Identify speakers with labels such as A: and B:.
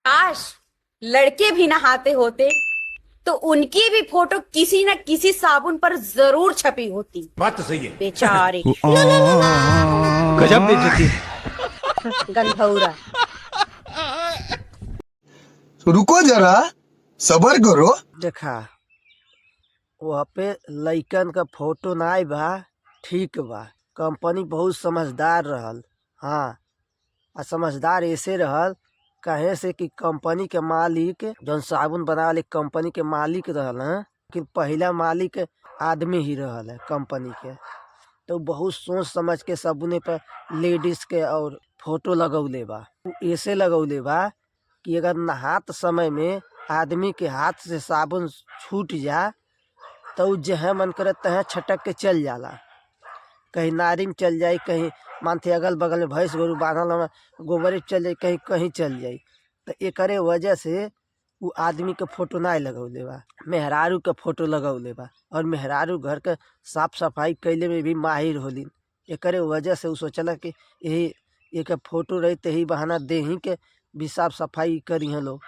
A: काश लड़के भी नहाते होते तो उनकी भी फोटो किसी न किसी साबुन पर जरूर छपी होती।
B: बात तो सही है।
A: बेचारे
C: गजब बेइज्जती।
A: गंधौरा।
D: रुको जरा, सबर करो।
E: देखा, वहाँ पे लइकन का फोटो नाइ बा, ठीक बा। कंपनी बहुत समझदार रहल। हाँ, आ समझदार ऐसे रहल काहे से कि कंपनी के मालिक जौन साबुन बनावे वाली कंपनी के मालिक रहल हन कि पहिला मालिक आदमी ही रहल है कंपनी के, तो बहुत सोच समझ के साबुने पर लेडीज के और फोटो लगौले बा। उ ऐसे लगौले बा कि अगर नहात समय में आदमी के हाथ से साबुन छूट जा तो उ जहे मन करे तहे छटक के चल जाला। कहीं नारी में चल जाई, कहीं मानते अगल बगल में भैंस गोरू बांधल हवन, गोबरे पे चल जाई, कहीं कहीं चल जाई। तो एकरे वजह से उ आदमी के फोटो नाइ लगौले बा, मेहरारू के फोटो लगौले बा और मेहरारू घर के साफ सफाई कइले में भी माहिर होलिन। एकरे वजह से उ सोचला कि यही एकर फोटो रही त एही बहाना देही के भी साफ सफाई करी लोग।